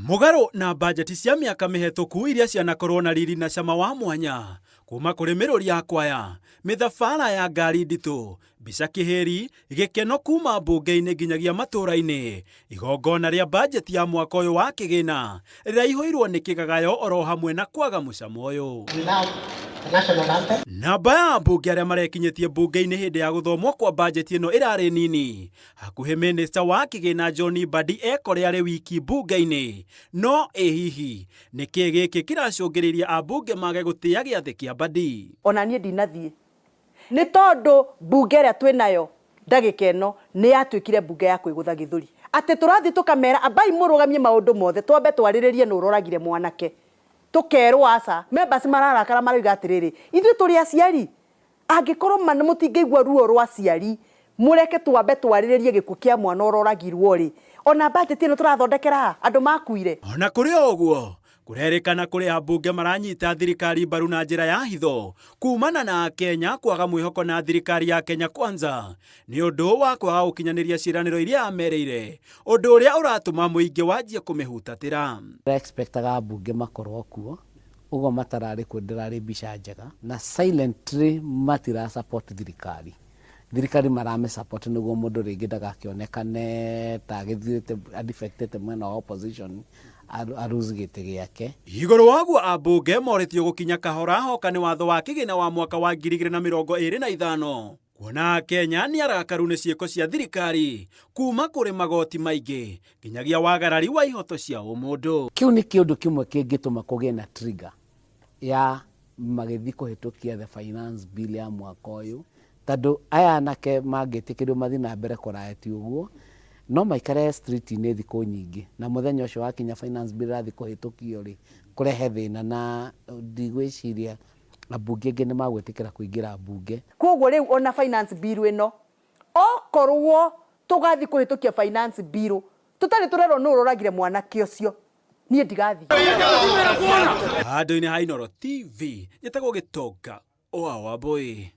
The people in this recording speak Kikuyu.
Mũgarũ na bajeti cia mĩaka mĩhetũku iria cianakorwo na riri na cama wa mwanya kuma kũrĩ mĩrũri ya kwaya, mĩthabara ya ngari nditũ, mbica kĩhĩri, gĩkeno kuma mbunge-inĩ nginyagia matũra-inĩ. Igongona rĩa bajeti ya mwaka ũyũ wa kĩgĩna rĩraihũirwo nĩ kĩgagayo oro hamwe na kwaga mũcamo ũyũ. Namba ya ambunge arĩa marekinyĩtie mbunge-inĩ hĩndĩ ya gũthomwo kwa bajeti ĩno ĩrarĩ nini. Hakuhĩ minista wa kĩgĩna John Mbadi ekore arĩ wiki mbunge-inĩ. No ĩ hihi nĩkĩ gĩkĩ kĩracũngĩrĩirie ambunge mage gũtĩa gĩathĩ kĩa Mbadi? Ona niĩ ndinathiĩ nĩ tondũ mbunge ĩrĩa twĩnayo ndagĩka ĩno nĩ yatuĩkire mbunge ya kwĩgũtha gĩthũri, atĩ tũrathiĩ tũkamera ambai mũrũgamie maũndũ mothe, twambe twarĩrĩrie nũ ũroragire mwanake. Tũkerwo aca. Members mararakara, maroiga atĩrĩrĩ, ithuĩ tũrĩ aciari, angĩkorwo ma mũtingĩigua ruo rwa aciari, mũreke twambe twarĩrĩrie gĩkuũ kĩa mwana ũroragirwo rĩ, ona budget ĩno tũrathondekera andũ makuire. Ona kũrĩ o ũguo, kũrerĩkana kũrĩ ambunge maranyita thirikari mbaru na njĩra ya hitho kumana na Akenya kwaga mwĩhoko na thirikari ya Kenya Kwanza nĩ ũndũ wa kwaga gũkinyanĩria ciĩranĩro iria yamerĩire, ũndũ ũrĩa ũratũma mũingĩ wanjie kũmĩhutatĩra. Expectaga ambunge makorwo kuo, ũguo matararĩ kuo ndĩrarĩ mbica njega, na silently matira support thirikari. Thirikari marame support nĩguo mũndũ rĩngĩ ndagakĩonekane ta agĩthiĩte adefectete mwena wa opposition, aruzi gĩtĩ gĩake. Igũrũ waguo, ambunge morĩtio gũkinya kahora hoka nĩ watho wa kĩgĩna wa mwaka wa 2025, kuona Akenya nĩ arakaru nĩ ciĩko cia thirikari kuma kũrĩ magoti maingĩ nginyagia wagarari wa ihoto cia ũmũndũ. Kĩu nĩ kĩũndũ kĩmwe kĩngĩtũma kũgĩe na trigger ya magĩthiĩ kũhĩtũkia the finance bill ya mwaka ũyũ, tondũ aya anake mangĩtĩkĩrio mathiĩ na mbere kũrayati ũguo, no maikare street-inĩ thikũ nyingĩ, na mũthenya ũcio wakinya finance bill ĩrathiĩ kũhĩtũkio rĩ, kũrehe thĩna, na ndigwĩciria ambunge angĩ nĩ magwĩtĩkĩra kũingĩra mbunge. Koguo rĩu ona finance bill ĩno, okorwo tũgathiĩ kũhĩtũkia finance bill tũtarĩ tũrerwo nũ ũroragire mwanake ũcio, niĩ ndigathiĩ. Handũ-inĩ ha Inooro TV, njĩtagwo Gĩtonga wa Wambui.